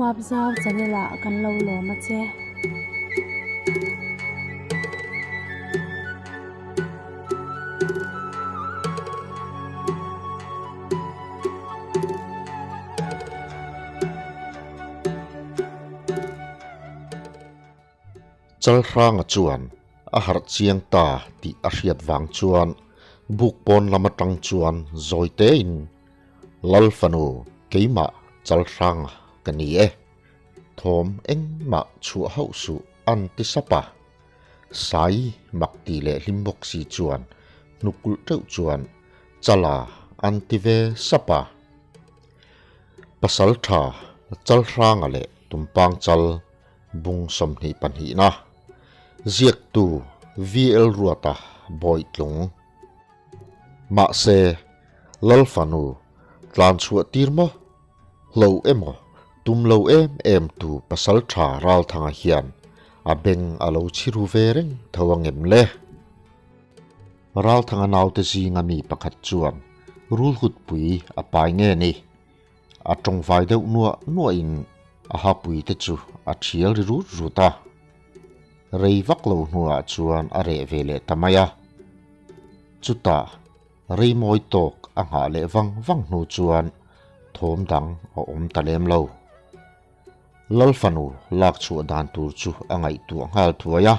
Huapzau channel ah kan lo lawm a che. Chalhranga chuan a harh chiang ta tih a hriat vang chuan buk pawn lam atang chuan zawi tein, Lal fanu keimah Chalhranga ka ni e, thawm engmah chhuah hauh suh an ti sap a. Sai mak ti leh hlim bawk si chuan hnukulh teuh chuan Chala an ti ve sap a. Pasal tha Chalhranga leh Tumpang Chal Bung 22 na Ziaktu VL Ruata Bawitlung Mahse, Lal fanu tlan chhuah tir maw? Hlo emaw, tum lo em em tu pasal tha Ralthanga hian a beng a lo chhi ru ve reng tho a ngem le? Ralthanga naute zinga mi pakhat chuan rulhutpui a pai nge ni? A tawngvai deuh nuah nuahin a hapui te chu a thial ri rut rut a. Rei vak lo hnuah chuan a reh ve leh ta mai a. Chutah rei mawi tawk a nghah leh vang vang hnu chuan thawm dang a awm ta lem lo. Lal fanu lak chhuah dan tur chu a ngaihtuah nghal thuai a.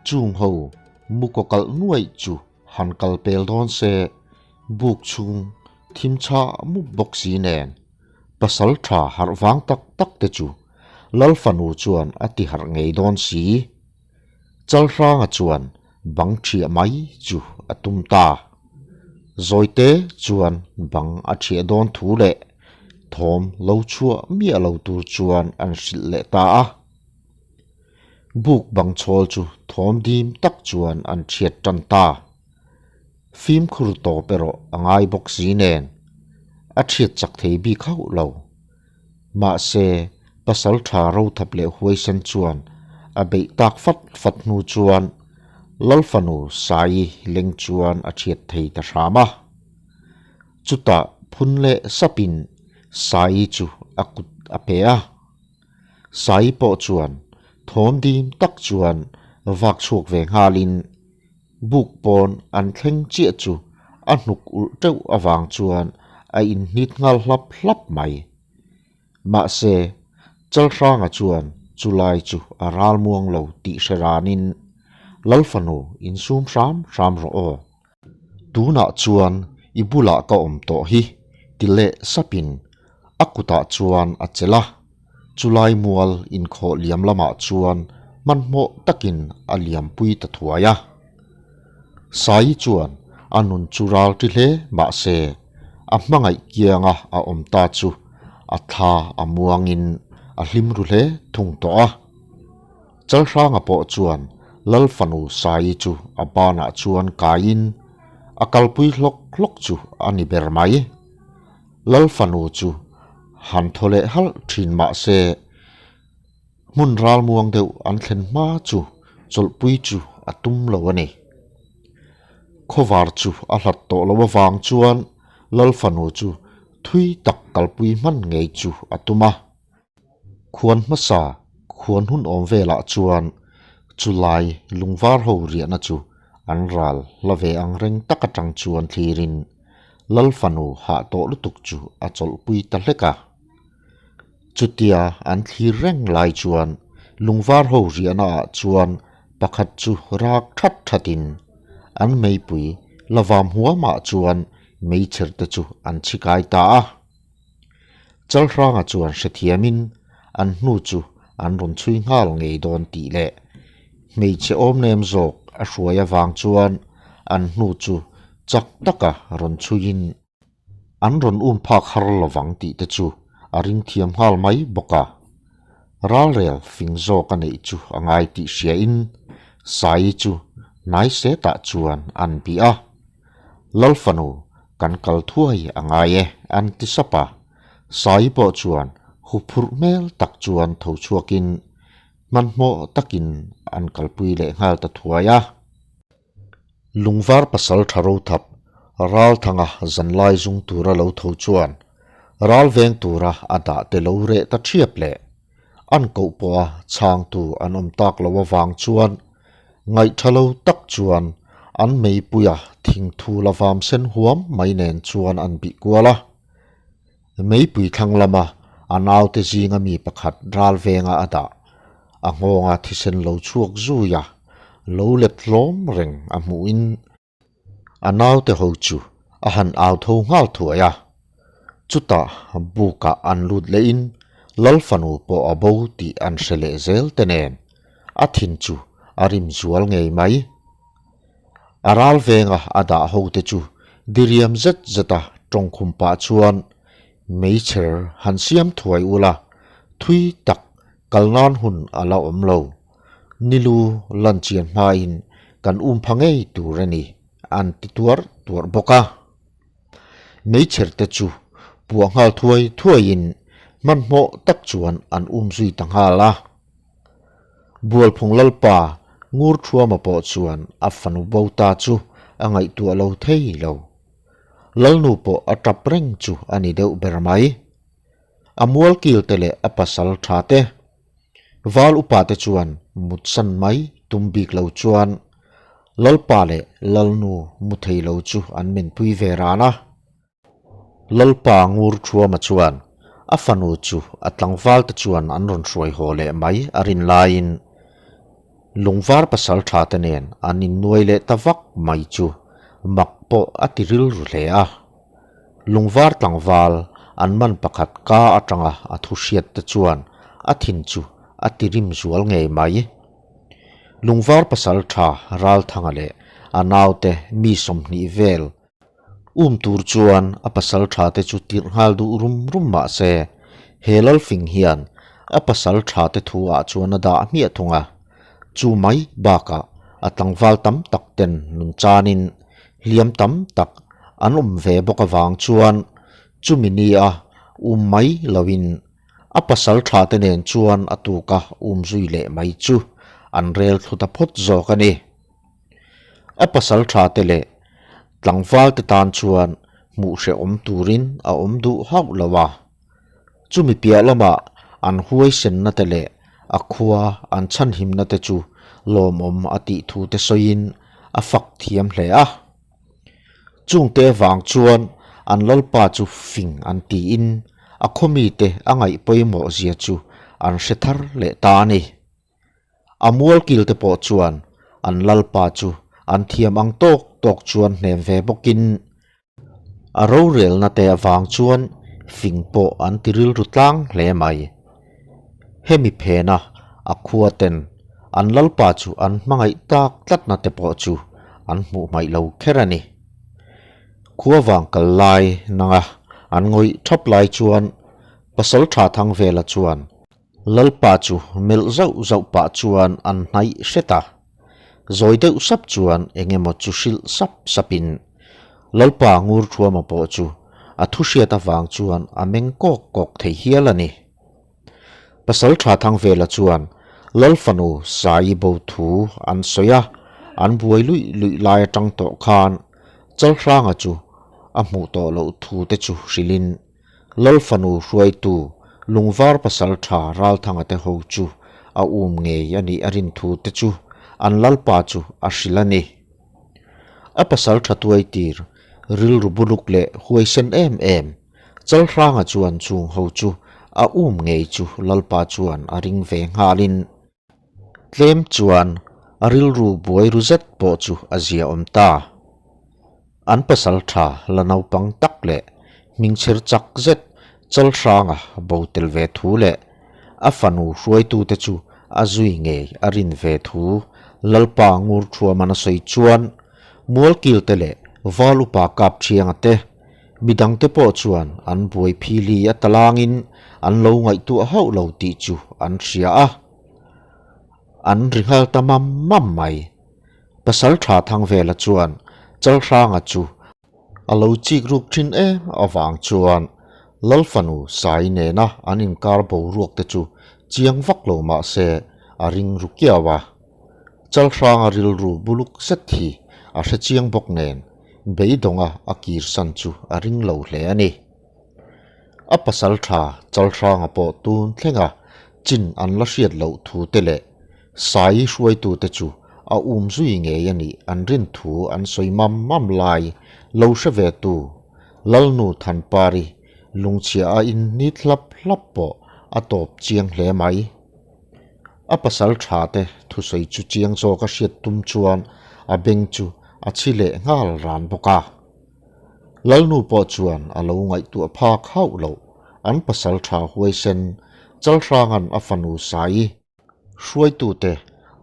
Chung ho mu kaw kalh nuaih chu Han kal pel dawn se, buk chhung thim chha mup bawk si nen, pasal tha harh vang tak tak te chu Lal fanu chuan a ti harh ngei dawn si. Chalhranga chuan bang thiah mai chu a tum ta. Zawite chuan bang a thiah dawn thu leh thawm lo chhuah miah lo tur chuan an hrilh leh ta a. Buk bang chhawl chu thawm dim tak chuan an thiat tan ta. Fimkhur tawp erawh a ngai bawk si nen, a thiat chak thei bik hauh lo. Mahse, pasal tha rothap leh huaisen chuan a beih tak fat fat hnu chuan Lal fanu Saii leng chuan a thiat thei ta hram a. Chutah phun leh sapin Saii chu a kut a pe a. Sai pawh chuan thawm dim tak chuan vak chhuak ve nghalin buk pawn an thleng chiah chu a hnuk ulh teuh avang chuan a inhnit nghal hlap hlap mai. Mahse, Chalhranga chuan chulai chu a ral muang lo tih hre ranin, Lal fanu insum hram hram rawh aw. Tunah chuan i bulah ka awm tawh hi ti leh sapin a kutah chuan a chelh a, chulai mual inkhawh liam lamah chuan hmanhmawh takin a liampui ta thuai a. Saii chuan a nun chu ral ti hle mahse a hmangaih kianga a awm ta chu a thla a muangin a hlim ru hle thung tawh a. Chalhranga pawh chuan Lal fanu Saii chu a banah chuan kaiin a kalpui hlawk hlawk chu a ni ber mai. Lal fanu chu han thaw leh halh thin mah se hmun ralmuang deuh an thlen hma chu chawlhpui chu a tum lo a ni. Khawvar chu a hlat tawh lo avang chuan Lal fanu chu thui tak kalpui hman ngei chu a tum a. Khuan hmasa khuan hun awm velah chuan chulai lungvar ho riahna chu an ral hla ve ang reng tak atang chuan thlirin Lal fanu hah tawh lutuk chu a chawlhpui ta hlek a. Chutia an thlir reng lai chuan lungvar ho riahna ah chuan pakhat chu rak that thatin an meipui la vam huamah chuan meichher te chu an chhikai ta a. Chalhranga chuan hrethiamin an hnu chu an rawn chhui nghal ngei dawn tih leh hmeichhe awm nem zawk a hruai avang chuan an hnu chu chak taka rawn chhuiin an rawn um phak har lovang tih te chu a ring thiam nghal mai bawk a. Ralrel fing zawk a neih chu a ngai tih hriain Saii chu hnai setah chuan an bih a. Lal fanu kan kal thuai a ngai e an ti sap a, Saii pawh chuan huphurh hmel tak chuan tho chhuakin hmanhmawh takin an kalpui leh nghal ta thuai a. Lungvar pasal tha ro thap Ralthanga zanlai zung tura lo tho chuan. Ral veng tura a dah te lo reh ta ṭhiap leh an koh pawha chhangtu an awm tak lo avang chuan ngaihṭha lo tak chuan an meipuia thingthu la vam sen huam mai nen chuan an bih kual a. Meipui thlang lama a naute zinga mi pakhat ral venga a dah a nghawnga thisen lo chhuak zui a, lo let hlawm reng a hmuhin A naute ho chu a han au tho nghal thuai a, chutah bukah an lut lehin Lal fanu pawh a bo tih an hre leh zel te nen a thin chu a rim zual ngei mai. A ral venga a dah ho te chu diriam zet zeta tawngkhum pah chuan meichher han siam thuai ula thui tak kal nan hun a la awm lo. Nilu lan chian hmain kan um pha ngei tur a ni, an ti tuar tuar bawk a. Meichher te chu puah nghal thuai thuaiin hmanhmawh tak chuan an um zui ta nghal a. Bualphung Lalpa Ngur Thuama pawh chuan a fanu bo ta chu a ngaihtuah lo thei lo. Lalnu pawh a tap reng chu a ni deuh ber mai. A mualkil te leh a pasal tha te Val upa te chuan mutsan mai tum bik lo chuan Lalpa leh Lalnu mu thei lo chu an menpui ve ran a. Lalpa Ngur Thuama chuan a fanu chu a tlangval te chuan an rawn hruai haw leh mai a rin laiin Lungvar pasal tha te nen an innuai leh ta vak mai chu mak pawh a ti rilru hle a. Lungvar tlangval an man pakhat ka atanga a thu hriat te chuan a thin chu a ti rim zual ngei mai. Lungvar pasal tha Ralthanga leh a naute mi 20 vel um tur chuan a pasal tha te chu tirh nghal duh rum rum mah se he Lalfing hian a pasal tha te thu ah chuan a dah hmiah thung a. Chu mai bakah a tlangval tam tak ten nun chanin hliam tam tak an awm ve bawk avang chuan chumi nia um mai loin a pasal tha te nen chuan a tuka um zui leh mai chu an rel thlu ta phawt zawk a ni. A pasal tha te leh tlangval te tan chuan hmuh hrehawm turin a awm duh hauh lo a. Chumi piah lamah an huaisenna te leh a khua an chhanhimna te chu lawmawm a tih thu te sawiin a fak thiam hle a. Chungte vang chuan an lalpa chu fing an tiin a khawmite a ngaih pawimawh zia chu an hre thar leh ta a ni. A mualkil te pawh chuan an lalpa chu an thiam ang tawk tawk chuan hnem ve bawkin A rorelna te avang chuan fing pawh an ti rilru tlang hle mai. Hemi phena a khua ten an lalpa chu an hmangaih tak tlatna te pawh chu an hmuh hmaih lo kher a ni. Khua vang kal lai nanga an ngawih thap lai chuan Pasal Tha Thangvela chuan Lalpa chu melh zauh zauh pah chuan an hnaih hret a. Zawi deuh sap chuan eng emaw chu hrilh sap sapin Lalpa Ngur Thuama pawh chu a thu hriat avang chuan a meng kawk kawk thei hial a ni. Pasal Tha Thangvela chuan Lal fanu Saii bo thu an sawi a, an buai luih luih lai atang tawh khan Chalhranga chu a hmuh tawh loh thu te chu hrilhin Lal fanu hruaitu Lungvar pasal tha Ralthanga te ho chu a um ngei a nih a rin thu te chu an lalpa chu a hrilh a ni. A pasal tha tuai tir rilru buluk leh huaisen em em Chalhranga chuan chung ho chu a um ngei chu lalpa chuan a ring ve nghalin tlem chuan a rilru buai ru zet pawh chu a zia awm ta. An pasal tha la naupang tak leh hmingchher chak zet Chalhranga bo tel ve thu leh a fanu hruaitute chu a zui ngei a rin ve thu Lalpa Ngurthuaman a sawi chuan Mualkilte leh Val Upa Kapthianga te Midangte pawh chuan an buai phili a talangin an lo ngaihtuah hauh lo tih chu an hria a. An ri nghal ta mam mam mai. Pasal tha Thangvela chuan Chalhranga chu a lo chik ruk thin em avang chuan Lalfanu Sai nena an inkar boruak te chu chiang vak lo mah se a ring ru kiau a. Chalhranga rilru buluk zet hi a hre chiang bawk nen Beidawnga a kirsan chu a ring lo hle a ni. A pasalṭha Chalhranga pawh tun thlenga chin an la hriat loh thu te leh Sai hruaitute chu a um zui ngei a nih an rin thu an sawi mam mam lai lo hre ve tu Lalnu Thanpari lungchhia a in nit hlap hlap pawh a tawp chiang hle mai. A pasal tha te thusawi chu chiang zawk a hriat tum chuan a beng chu a chhi leh nghal ran bawk a. Lalnu pawh chuan a lo ngaihtuah phak hauh loh an pasal tha huaisen Chalhranga'n a fanu Sai hruaitute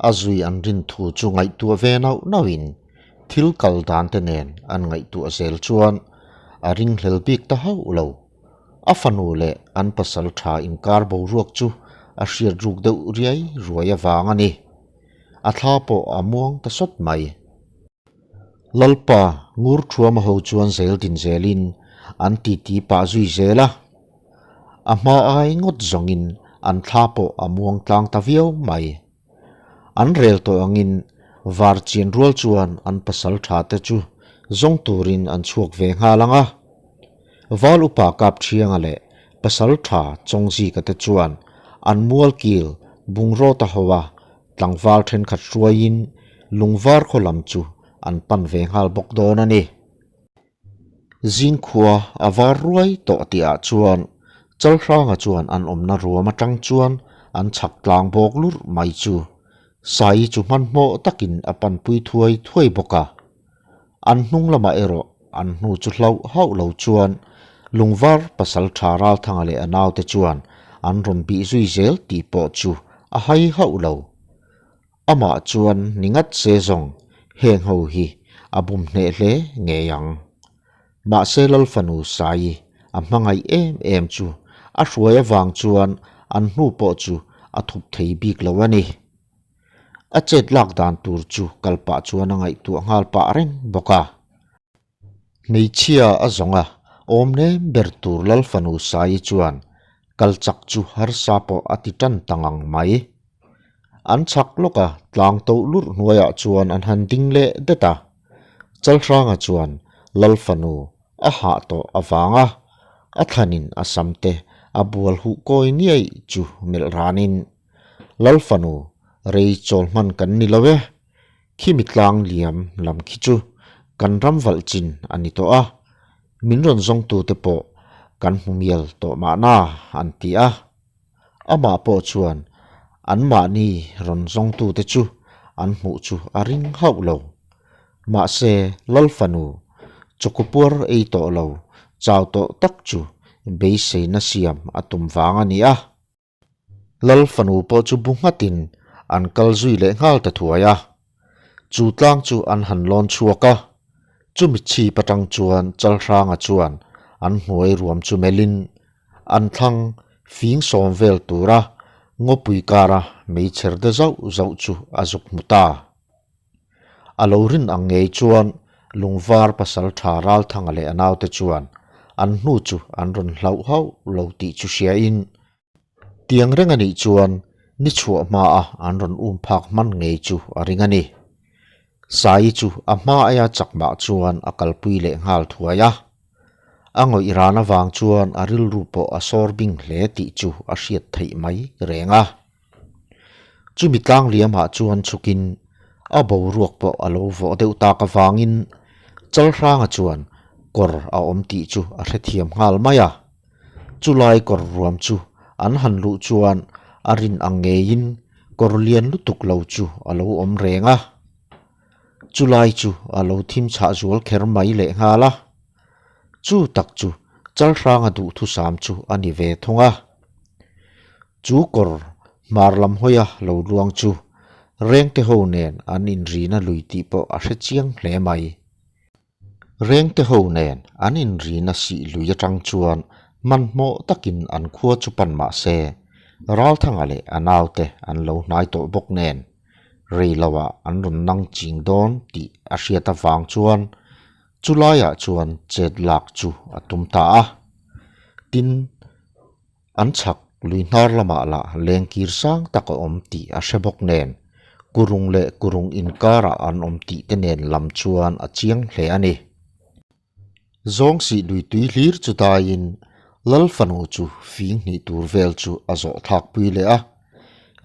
a zui an rin thu chu ngaihtuah ve nauh nauhin thil kal dan te nen an ngaihtuah zel chuan a ringhlel bik ta hauh lo. A fanu leh an pasal tha inkar boruak chu a hriat ruk deuh riai ruai avang a ni. A thla pawh a muang ta sawt mai. Lalpa ngur thuama ho chuan zel din zelin an titi pah zui zel a. A hma ai ngawt zawngin an thla pawh a muang tlang ta viau mai. An rel tawh angin var chian rual chuan an pasal tha te chu zawng turin an chhuak ve nghal ang a. Val upa kap thianga leh pasal tha Chawngzika te chuan an mual kil bungraw ta ho a tlangval thenkhat hruaiin lungvar khaw lam chu an pan ve nghal bawk dawn a ni. Zingkhua a var ruai tawh tihah chuan Chalhranga chuan an awmna ruam atang chuan an chhak tlang bawk lurh mai chu Sai chu hmanhmawh takin a panpui thuai thuai bawk a. An hnung lamah erawh an hnu chu hlauh hauh lo chuan Lungvar pasal tha Ralthanga leh a naute chuan an rawn bih zui zel tih pawh chu a hai hauh lo. Amah chuan ni ngat se zawng heng ho hi a bum hneh hle ngei ang. Mahse Lalfanu Saii a hmangaih em em chu a hruai avang chuan an hnu pawh chu a thup thei bik lo a ni. A chet lak dan tur chu kal pah chuan a ngaihtuah nghal pah reng bawk a. Hmeichhia a zawng a, awm nem ber tur Lalfanu Saii chuan kal chak chu harsa pawh a ti tan ta ngang mai. An chhak lawk a, tlang toh lurh hnuaiah chuan an han ding leh det a. Chalhranga chuan Lalfanu a hah tawh avanga a thlanin a samte a bual huh kawi niaih chu melh ranin, Lalfanu, rei chawl hman kan ni lo e. Khimi tlang liam lam khi chu kan ram valh chin a ni tawh a, min rawn zawngtute pawh kan hmu mial tawh mahna an ti a. Amah pawh chuan anmahni rawn zawngtute chu an hmuh chu a ring hauh lo. Mahse, Lalfanu, chawkupuar ei tawh lo, chau tawh tak chu beiseina siam a tum vang a ni a. Lal fanu pawh chu bu nghatin an kal zui leh nghal ta thuai a. Chu tlang chu an han lawn chhuak a, chumi chhip atang chuan Chalhranga chuan an hnuai ruam chu melhin an thlang fing sawm vel tura ngawpui kara meichher de zauh zauh chu a zuk hmu ta. A lo rin ang ngei chuan Lungvar pasal tha Ralthanga leh a naute chuan an hnu chu an rawn hlauh hauh lo tih chu hriain tiang reng a nih chuan ni chhuah hmaa an rawn um phak hman ngei chu a ring a ni. Saii chu a hma aia chak mah chuan a kalpui leh nghal thuai a. A ngawih ran avang chuan a rilru pawh a sawr bing hle tih chu a hriat theih mai reng a. Chumi tlang liamah chuan chhukin a boruak pawh a lo vawh deuh tak avangin Chalhranga chuan kawr a awm tih chu a hrethiam nghal mai a. Chulai kawr ruam chu an han luh chuan a rin ang ngeiin kawr lian lutuk lo chu a lo awm reng a. Chulai chu a lo thim chhah zual kher mai lehnghal a. Chu tak chu Chalhranga duhthusam chu a ni ve thung a. Chu kawr hmar lam hawia lo luang chu Rengte ho nen an inrina lui tih pawh a hre chiang hle mai. Rengte ho nen an inrina sih lui atang chuan hmanhmawh takin an khua chu pan mah se, Ralthanga leh a naute an lo hnai tawh bawk nen rei loah an rawn nang ching dawn tih a hriat avang chuan chu laiah chuan chet lak chu a tum ta a. Tin. An chhak lui hnar lamah lah lengkir sang tak a awm tih a hre bawk nen, kurung leh kurung inkarah an awm tih te nen lam chuan a chiang hle a ni. Zawng sih lui tui hlir chu daiin Lal fanu chu fing hnih tur vel chu a zawh thlak pui leh a,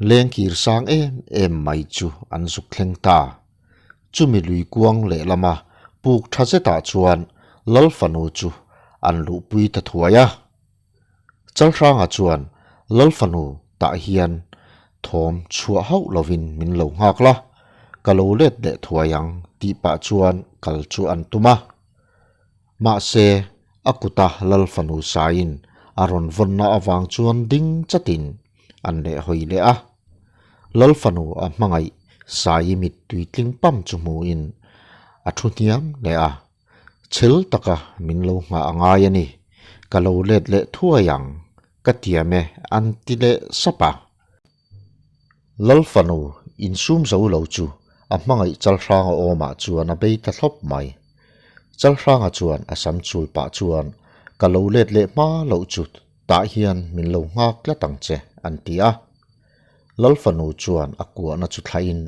lengkir sang em em mai chu an zuk thleng ta. Chumi lui kuang lehlama puk tha zetah chuan Lal fanu chu an luhpui ta thuai a. Chalhranga chuan Lal fanu tah hian thawm chhuah hauh lovin min lo nghak la, ka lo let leh thuai ang tih pah chuan kal chu an tum a. Mahse, a kuta Lal fanu saiin a rawn vawnna avang chuan ding chatin an leh hawi leh a. Lal fanu a hmangaih Saii mit tuitling pam chu hmuhin a thu hniam leh a. Chhel taka min lo nghah a ngai a ni, ka lo let leh thuai ang, ka tiam e an ti leh sap a. Lal fanu insum zo lo chu a hmangaih Chalhranga awmah chuan a bei ta thlawp mai. Chalhranga chuan a sam chul pah chuan ka lo let leh hma loh chu tah hian min lo nghak tlat ang che an ti a. Lal fanu chuan a kuahna chu thlahin,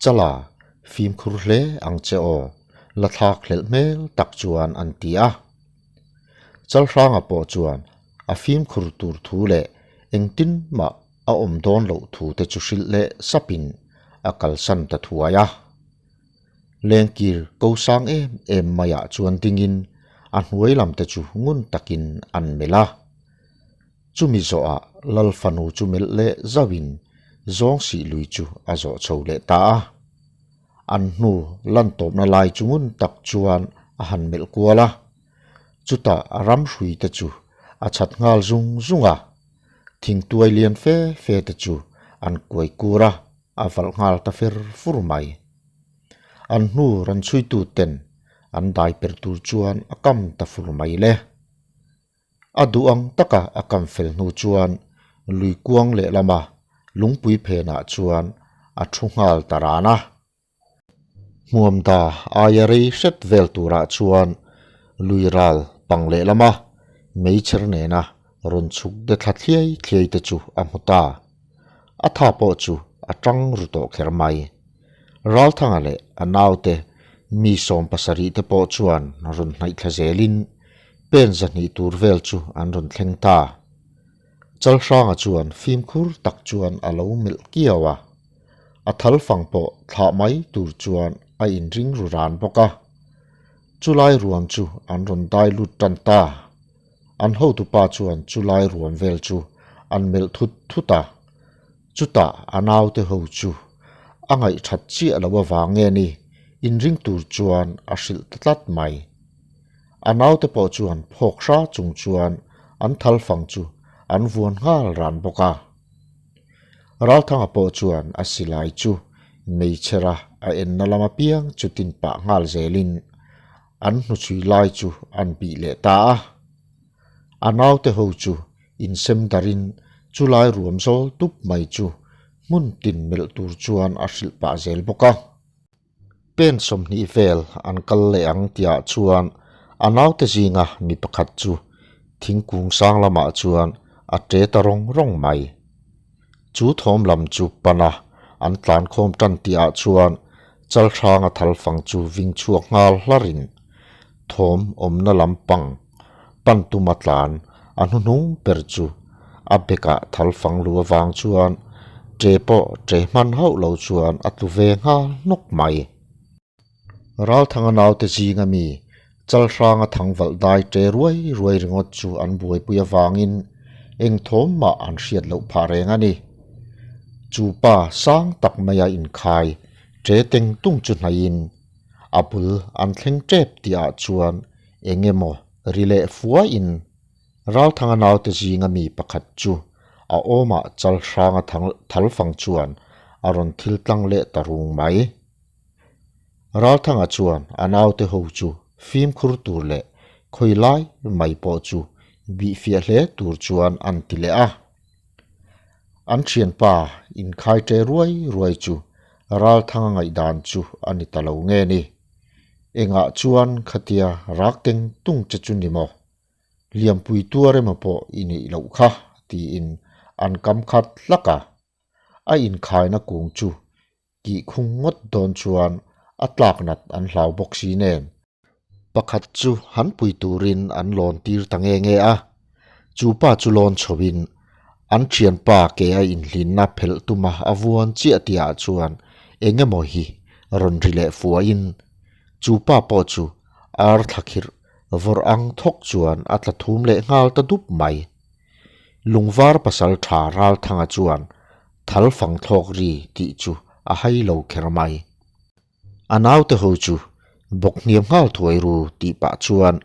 Chala, fimkhur hle ang che aw, la thlak hlelh hmel tak chuan an ti a. Chalhranga pawh chuan a fimkhur tur thu leh engtin mah a awm dawn loh thu te chu hrilh leh sapin a kalsan ta thuai a. Lengkir ko sang em em maiah chuan dingin a hnuai lam te chu ngun takin an melh a. Chumi zawhah Lal fanu chu melh leh zauhin zawng sih lui chu a zawh chho leh ta a. An hnu lan tawpna lai chu ngun tak chuan a han melh kual a. Chutah ram hrui te chu a chhat nghal zung zung a, thingtuai lian fe fe te chu an kuai kur a, a valh nghal ta fer fur mai. An hnu rawn chhuitu ten an dai per tur chuan a kam ta fur mai le. A duh ang taka a kam fel hnu chuan lui kuang lehlama lungpui phenah chuan a thu nghal ta ran a. Hmuamda aia rei hret vel turah chuan lui ral pang lehlama meichher nena rawn chhuk de thla thliai thliai te chu a hmu ta. A tha pawh chu a tang ru tawh kher mai. Ralthanga leh a naute mi 70 te pawh chuan rawn hnaih thla zelin pen 200 tur vel chu an rawn thleng ta. Chalhranga chuan fimkhur tak chuan a lo melh kiau a. A thal fang pawh thlah mai tur chuan a inring ru ran bawk a. Chulai ruam chu an rawn dai lut tan ta. An hotupa chuan chulai ruam vel chu an melh thut thut a. Chutah a naute ho chu a ngaihthat chiah lo avang nge ni inring tur chuan a hrilh ta tlat mai. A naute pawh chuan phawk hra chung chuan an thal fang chu an vuan nghal ran bawk a. Ralthanga pawh chuan a silai chu meichhera a enna lam apiang chu tin pah nghal zelin an hnuchhui lai chu an bih leh ta a. A naute ho chu insem darin chulai ruam zawl tup mai chu hmun tin melh tur chuan a hrilh pah zel bawk a. Pen 20 vel an kal leh ang tihah chuan a naute zinga mi pakhat chu thingkung sang lamah chuan a ṭe ta rawng rawng mai. Chu thawm lam chu pana an tlan khawm tan tihah chuan Chalhranga thal fang chu ving chhuak nghal hlarin thawm awmna lam pang pan tuma tlan a hnuhnung ber chu a bekah thal fang lu avang chuan ṭe pawh ṭe hman hauh lo chuan a tlu ve nghal hnawk mai. Ralthanga naute zinga mi Chalhranga thangvalh dai ṭe ruai ruai ringawt chu an buaipui avangin eng thawm mah an hriat loh phah reng a ni. Chu pa sang tak maia inkhai ṭe teng tung chu hnaihin a bul an thleng ṭep tihah chuan eng emaw ri leh fuahin Ralthanga naute zinga mi pakhat chu a awmah Chalhranga thalfang chuan a rawn thil tlang leh ta rung mai. Ralthanga chuan a naute ho chu fimkhur tur leh khawi lai mai pawh chu bih fiah hle tur chuan an ti leh a. An thianpa inkhai ṭe ruai ruai chu Ralthanga ngaihdan chu a ni ta lo nge ni. Engah chuan khatia rak teng tung che chu ni maw? Liampui tuar emaw pawh i neih loh kha tiin an kam khat hlak a. A inkhaina kung chu tih khung ngawt dawn chuan a tlak nat an hlau bawk si nen. Pakhat chu han pui turin an lawn tir ta nge nge a. Chu pa chu lawn chhoin an thianpa ke a inhlinna phelh tuma a vuan chiah tihah chuan eng emaw hi rawn ri leh fuahin chu pa pawh chu ar thla khirh vawrh ang thawk chuan a tla thum leh nghal ta dup mai. Lungvar pasal tha Ralthanga chuan thal fang thlawk ri tih chu a hai lo kher mai. A naute ho chu bawk hniam nghal thuai ru tih pah chuan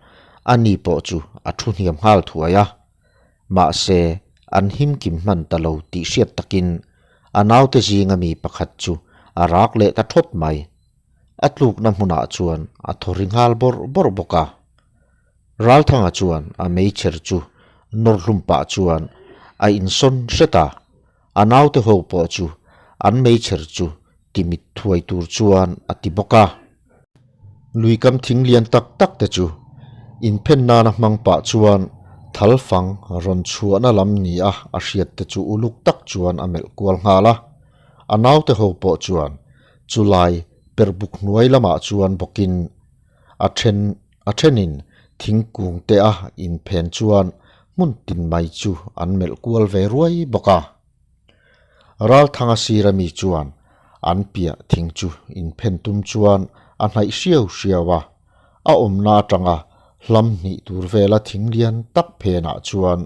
a ni pawh chu a thu hniam nghal thuai a. Mahse, an him kim hman ta lo tih hriat takin a naute zinga mi pakhat chu a rak leh ta thawt mai. A tlukna hmunah chuan a thaw ri nghal bawrh bawrh bawk a. Ralthanga chuan a meichher chu nawr hlum pah chuan a insawn hret a, a naute ho pawh chu an meichher chu ti mit thuai tur chuan a ti bawk a. Lui kam thing lian tak tak te chu inphen nana hmang pah chuan thal fang rawn chhuahna lam ni a a hriat te chu uluk tak chuan a melh kual nghal a. A naute ho pawh chuan chulai perbuk hnuai lamah chuan bawkin a then a thenin thingkung te a inphen chuan hmun tin mai chu an melh kual ve ruai bawk a. Ralthanga sira mi chuan an piah thing chu inphen tum chuan a hnaih hriau hriau a, a awmna atanga hlam hnih tur vela thing lian tak phenah chuan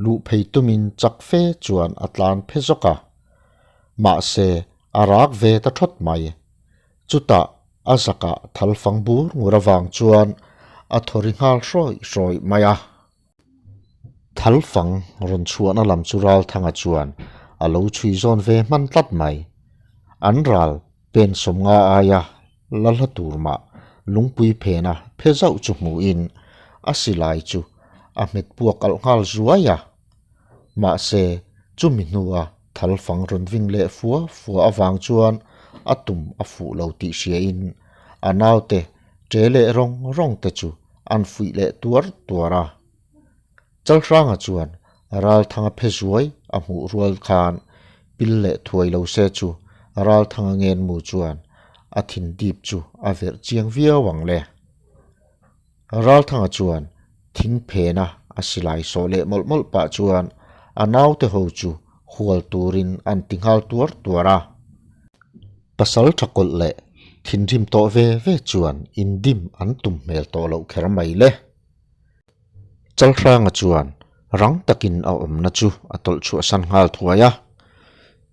luh phei tumin chak fe chuan a tlan phe zawk a. Mahse, a rak ve ta thawt mai. Chutah a zakah thal fang bur ngur avang chuan a thaw ri nghal hrawih hrawih mai a. Thal fang rawn chhuahna lam chu Ralthanga chuan a lo chhui zawn ve hman tlat mai. An ral pen sawmnga aia la hla tur mah lungpui phena phe zauh chu hmuhin a silai chu a hmet puak alh nghal zuai a. Mahse, chumi hnua thal fang rawn ving leh fua fua avang chuan a tum a fuh lo tih hriain a naute ṭe leh rawng rawng te chu an fuih leh tuar tuar a. Chalhranga chuan Ralthanga phe zuai a hmuh rual khan pil leh thuai lo se chu Ralthanga ngenmu chuan a thin dip chu a verh chiang viau ang le. Ralthanga chuan thing phena a silai sawh leh mawlh mawlh pah chuan a naute ho chu hual turin an ti nghal tuar tuar a. Pasal tha kawlh leh thinrim tawh ve ve chuan indim an tum hmel tawh loh kher mai le. Chalhranga chuan rang takin a awmna chu a tawlh chhuahsan nghal thuai a,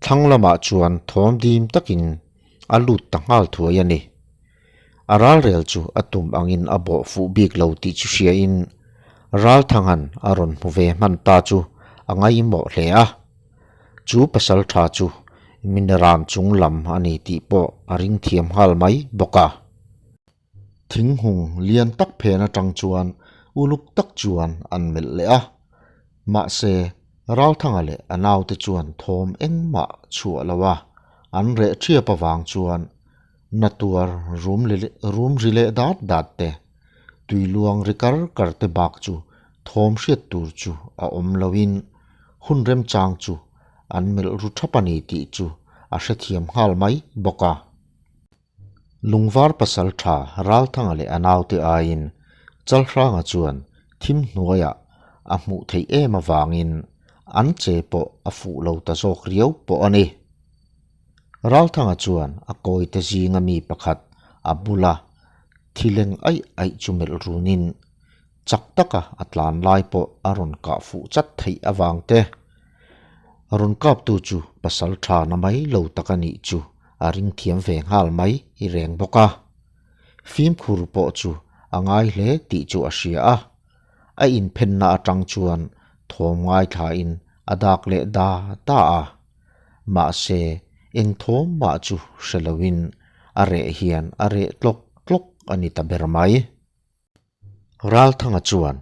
thlang lamah chuan thawm dim takin a lut ta nghal thuai a ni. A ralrel chu a tum angin a bawh fuh bik lo tih chu hriain Ralthanga'n a rawn hmu ve hman ta chu a ngaihmawh hle a. Chu pasal tha chu Mineran chung lam a ni tih pawh a ring thiam nghal mai bawk a. Thinghung lian tak phen atang chuan uluk tak chuan an melh leh a. Mahse, Ralthanga leh a naute chuan thawm engmah chhuah lo a, an reh thiap avang chuan na tuar rum rum ri leh dat dat te, tui luang ri kar kar te bak chu thawm hriat tur chu a awm loin hun remchang chu an melh ru thap a ni tih chu a hrethiam nghal mai bawk a. Lungvar pasal tha Ralthanga leh a naute aiin Chalhranga chuan thim hnuaiah a hmuh theih em avangin an che pawh a fuh lo ta zawk riau pawh a ni. Ralthanga chuan a kawite zinga mi pakhat a bula thileng aih aih chu melh runin chak taka a tlan lai pawh a rawn kah fuh chat theih avang te, rawn kaptu chu pasal tha na mai lo tak a nih chu a ring thiam ve nghal mai i reng bawk a. Fimkhur pawh chu a ngai hle tih chu a hria a, a inphenna atang chuan thawm ngaithlain a dak leh da da a. Mahse, eng thawm mah chu hre loin a reh hian a reh tlawk tlawk a ni ta ber mai. Ralthanga chuan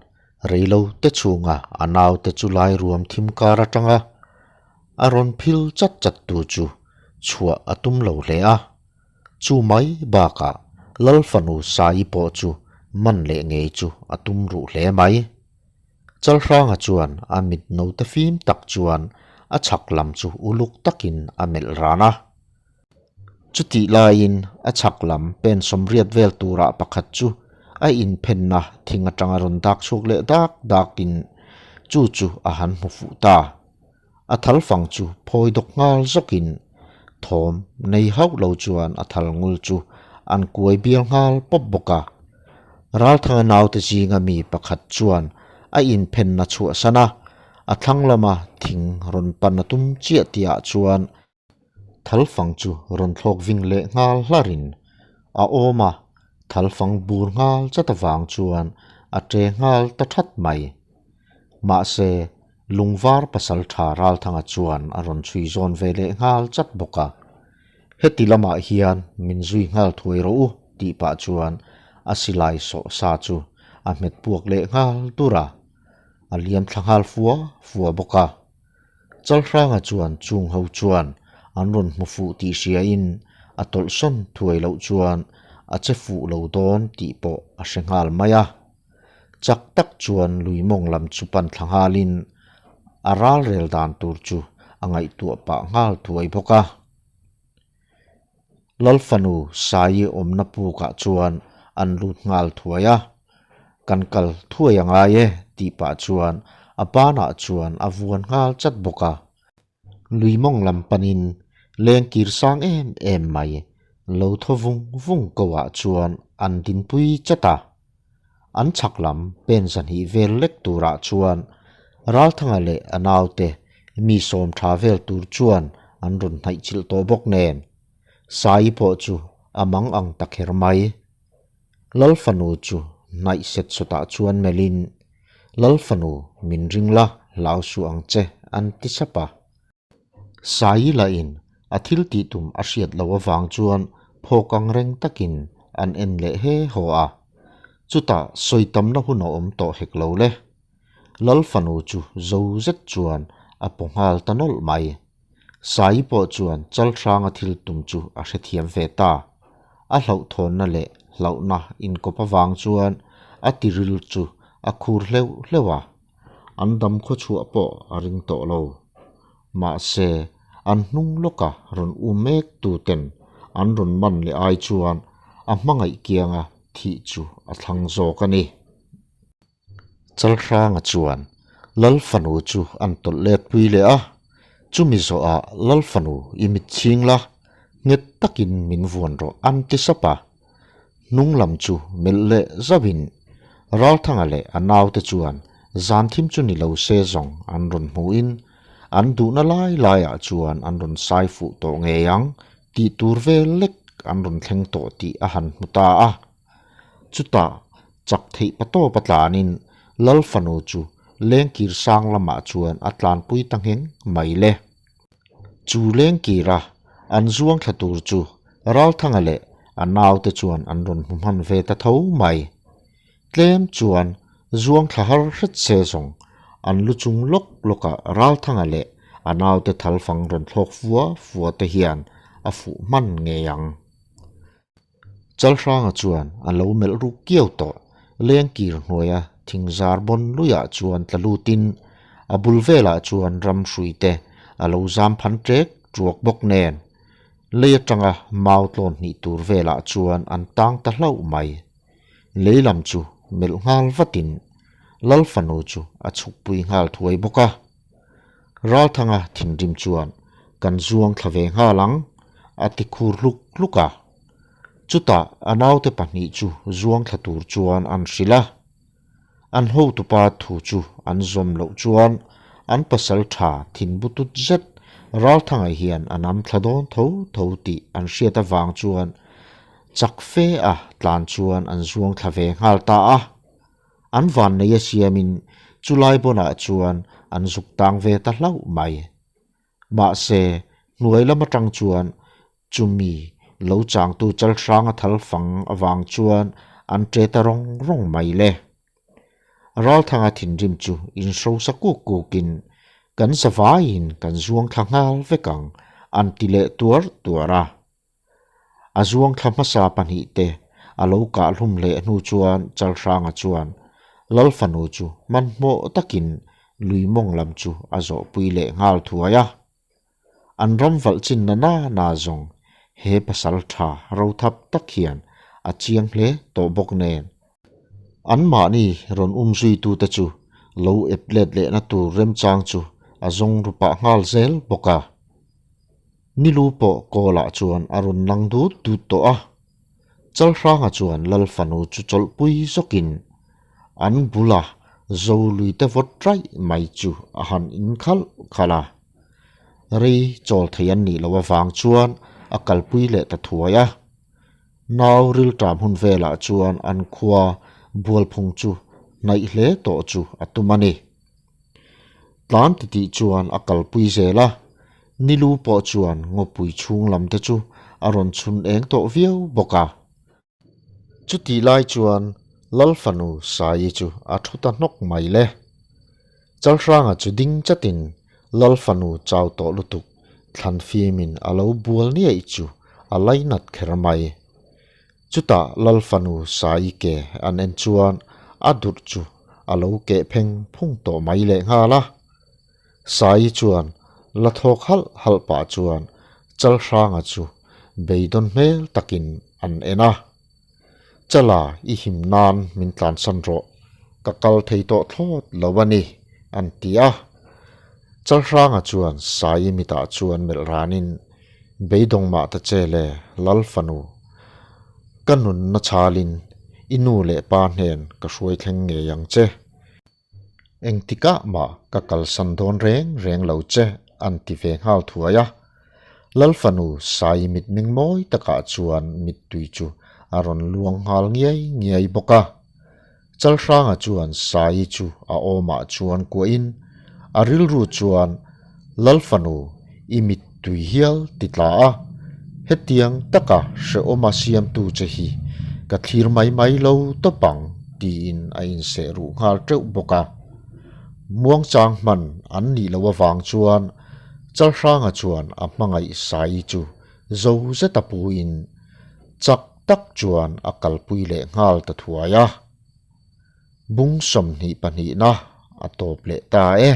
reilo te chhunga a naute chu lai ruam thim kar atanga a rawn phil chat chat tu chu chhuah a tum lo hle a. Chu mai bakah Lal fanu Saii pawh chu man leh ngei chu a tum ruh hle mai. Chalhranga chuan a mit note fim tak chuan a chhak lam chu uluk takin a melh ran a. Chutih laiin a chhak lam pen sawmriat vel turah pakhat chu a inphenna thing atanga rawn dak chhuak leh dak dakin Chu chu a han hmu fuh ta. A thal fang chu phawi dawk nghal zawkin thawm nei hauh lo chuan a thal ngul chu an kuai bial nghal pawp bawk a. Ralthanga naute zinga mi pakhat chuan a inphenna chhuahsan a, a thlang lama thing rawn pan a tum chiah tihah chuan thal fang chu rawn thlawk ving leh nghal hlarin a awm a, thal fang bur nghal chat avang chuan a che nghal ta that mai. Mahse, Lungvar pasal tha Ralthanga chuan a rawn chhui zawn ve leh nghal chat bawk a. Heti lamah hian min zui nghal thuai rawh u tih pah chuan a silai sawh sa chu a hmet puak leh nghal dur a, a liam thla nghal fua fua bawk a. Chalhranga chuan chung ho chuan an rawn hmu fuh tih hriain a tawlhsawn thuai loh chuan a che fuh lo dawn tih pawh a hre nghal mai a. Chak tak chuan lui mawng lam chu pan thla nghalin a ral rel dan tur chu a ngaihtuah pah nghal thuai bawk a. Lalfanu Saii awmna pukah chuan an lut nghal thuai a, Kan kal thuai a ngai e tih pah chuan a banah chuan a vuan nghal chat bawk a. Lui mawng lam panin leng kir sang em em mai lo thaw vung vung ko ah chuan an dinpui chat a. An chhak lam pen zahnih vel lek turah chuan Ralthanga leh a naute mi sawm tha vel tur chuan an rawn hnaih chilh tawh bawk nen. Saii pawh chu a mang ang ta kher mai. Lalfanu chu hnaih set sawtah chuan melhin, Lalfanu min ring la, hlau suh ang che, an ti sap a. Saii lahin a thil tih tum a hriat loh avang chuan phawk ang reng takin an en leh he haw a. Chutah sawi tamna hun a awm tawh hek lo le. Lalfanu chu zo zet chuan a paw nghal ta nawlh mai. Saii pawh chuan Chalhranga thil tum chu a hrethiam ve ta. A hlauhthawnna leh hlauhna inkawp avang chuan a tiril chu a khur hleuh hleuh a. An dam khawchhuah pawh a ring tawh lo. Mahse, an hnung lawka rawn um mek tuten an rawn man leh ai chuan a hmangaih kianga thih chu a thlang zawk a ni. Chalhranga chuan Lal fanu chu an tawlh let pui leh a, chumi zawhah Lal fanu i mit chhing la, nghet takin min vuan rawh an ti sap a. Hnung lam chu melh leh zauhin Ralthanga leh a naute chuan zan thim chu ni lo se zawng an rawn hmuhin an duhna lai laiah chuan an rawn sai fuh tawh ngei ang tih tur vel lek an rawn thleng tawh tih a han hmu ta a. Chutah chak theih pa tawp a tlanin Lal fanu chu lengkir sang lamah chuan a tlanpui ta ngheng mai le. Chu lengkira an zuang thla tur chu Ralthanga leh a naute chuan an rawn hmu hman ve ta tho mai. Tlem chuan zuang thla har hret se zawng an lu chung lawk lawkah Ralthanga leh a naute thalfang rawn thlawk fua fua te hian a fuh hman ngei ang. Chalhranga chuan a lo melh ruk kiau tawh. Lengkir hnuaia thingzar bawn luiah chuan tla lutin a bul velah chuan ram hruite a lo zam phan ṭek ṭuak bawk nen lei aṭanga mau tlawn hnih tur velah chuan an tang ta hlauh mai. Lei lam chu melh nghal vatin Lal fanu chu a chhukpui nghal thuai bawk a. Ralthanga thinrim chuan kan zuang thla ve nghal ang a ti khur hluk hluk a. Chutah a naute pahnih chu zuang thla tur chuan an hrilh a. An hotupa thu chu an zawm loh chuan an pasal tha thin butut zet Ralthanga hian a nam thla dawn tho tho tih an hriat avang chuan chak fe a tlan chuan an zuang thla ve nghal ta a. An vannei a siamin chulai bawnah chuan an zuk tang ve ta hlauh mai. Mahse, hnuai lam atang chuan chumi lo changtu Chalhranga thal fang avang chuan an ṭe ta rawng rawng mai le. Ralthanga thinrim chu inhrosa kuk kukin kan zavaiin kan zuang thla nghal vek ang an ti leh tuar tuar a. A zuang thla hmasa pahnih te a lo kah hlum leh hnu chuan Chalhranga chuan Lal fanu chu hmanhmawh takin lui mawng lam chu a zawhpui leh nghal thuai a. An ram valh chin na na na zawng he pasal tha rothap tak hian a chiang hle tawh bawk nen. Anmahni rawn um zuitute chu lo ep let lehna tur remchang chu a zawng ru pah nghal zel bawk a. Nilu pawh kawlah chuan a rawn lang dut dut tawh a. Chalhranga chuan Lal fanu chu chawlhpui zawkin an bula zo lui te vawt raih mai chu a han in khalh khalh a. Rei chawl thei an nih loh avang chuan a kalpui leh ta thuai a. Nau rilṭam hun velah chuan an khua bualphung chu hnaih hle tawh chu a tum a ni. Tlan titih chuan a kalpui zel a, Nilu pawh chuan ngawpui chhung lam te chu a rawn chhun eng tawh viau bawk a. Chutih lai chuan Lal fanu Saii chu a thu ta hnawk mai le. Chalhranga chu ding chatin Lal fanu chau tawh lutuk thlan fimin a lo bual niaih chu a lainat kher mai. Chutah Lal fanu Saii ke an en chuan a durh chu a lo keh pheng phung tawh mai lehnghal a. Saii chuan la thawk halh halh pah chuan Chalhranga chu beidawn hmel takin an en a. Chala i him nan min tlansan rawh, ka kal thei tawh thlawt lo a ni, an ti a. Chalhranga chuan Saii mitah chuan melh ranin, Beidawng mah ta che le, Lal fanu, ka nunna chhalin i nu leh pa hnen ka hruai thleng ngei ang che. Engtikah mah ka kalsan dawn reng reng lo che an ti ve nghal thuai a. Lal fanu Sai mitming mawi takah chuan mittui chu a rawn luang nghal ngiai ngiai bawk a. Chalhranga chuan Sai chu a awmah chuan kuahin a rilru chuan Lal fanu i mittui hial ti tla a, hetiang taka hrehawma siamtu che hi ka thlir mai mai lo tawp ang tiin a inseh ruh nghal teuh bawk a. Muangchang hman an nih loh avang chuan Chalhranga chuan a hmangaih Saii chu zo zeta puin chak tak chuan a kalpui leh nghal ta thuai a. Bung 22 na a tawp leh ta e.